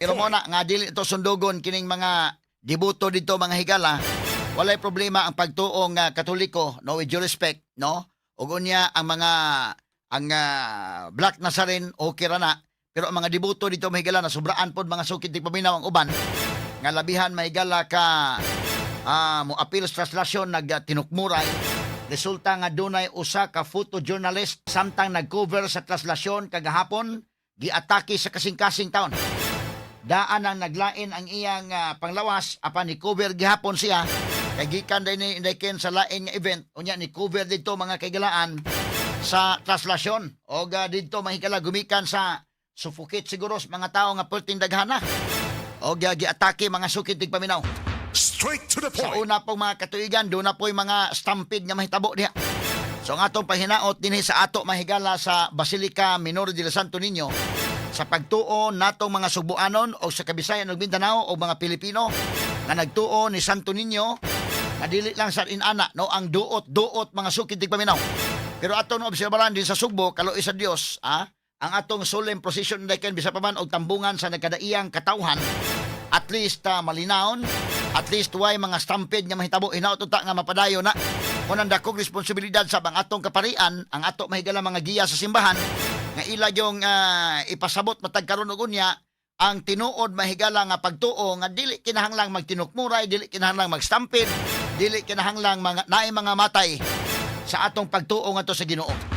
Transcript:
Pero mo na nga dili ito sundugon kining mga debuto dito, mga higala. Walay problema ang pagtuo nga Katoliko, no, with due respect, no? Ug unya ang mga ang Black Nazarene, okay ra na. Pero ang mga debuto dito, mga higala, na sobraan pod, mga sukid tigpaminaw, ang uban nga labihan, mahigala, ka mo apil sa traslasyon, nagtinukmuray. Resulta nga dunay usa ka photojournalist, samtang nag-cover sa traslasyon kagahapon, giatake sa kasing-kasing taon. Daan ang naglain ang iyang panglawas apan ni cover gihapon siya kay gikan din ni Inday sa lain nga event. Unya ni cover didto, mga kaigalaan, sa traslasyon og didto, mahigala, gumikan sa suffocate siguro sa mga tao nga perting daghana og giatake, mga sukid tigpaminaw. Straight to the Sa point. una pong mga katuigan, doon na po'y mga stampede nga mahitabo diha. So ang atong pahinaot dinhi sa ato, mahigala, sa Basilica Minor de Santo Niño, sa pagtuo natong mga Sugbuanon o sa Kabisayan ug Mindanao o mga Pilipino nga nagtuo ni Santo Niño, nga dili lang sa inana, no, ang duot-duot, mga sukid tigpaminaw. Pero atong obserbaran din sa Sugbo, kaluoy sa Dios, ang atong solemn procession ken bisa pa man og tambungan sa nagkadaiyang katawhan, at least malinawon, at least way mga stampede nga mahitabo. Hinaot unta nga mapadayon na. Kung ang dakong responsibilidad sa ang atong kaparian, ang ato, mahigala, mga giya sa simbahan, nga ila yung ipasabot matag karon ug unya ang tinuod, mahigala, nga pagtuo nga dili kinahanglang magtinukmuray, dili kinahanglang magstampede, dili kinahanglang mga naay mga matay sa atong pagtuo ngadto sa Ginoo.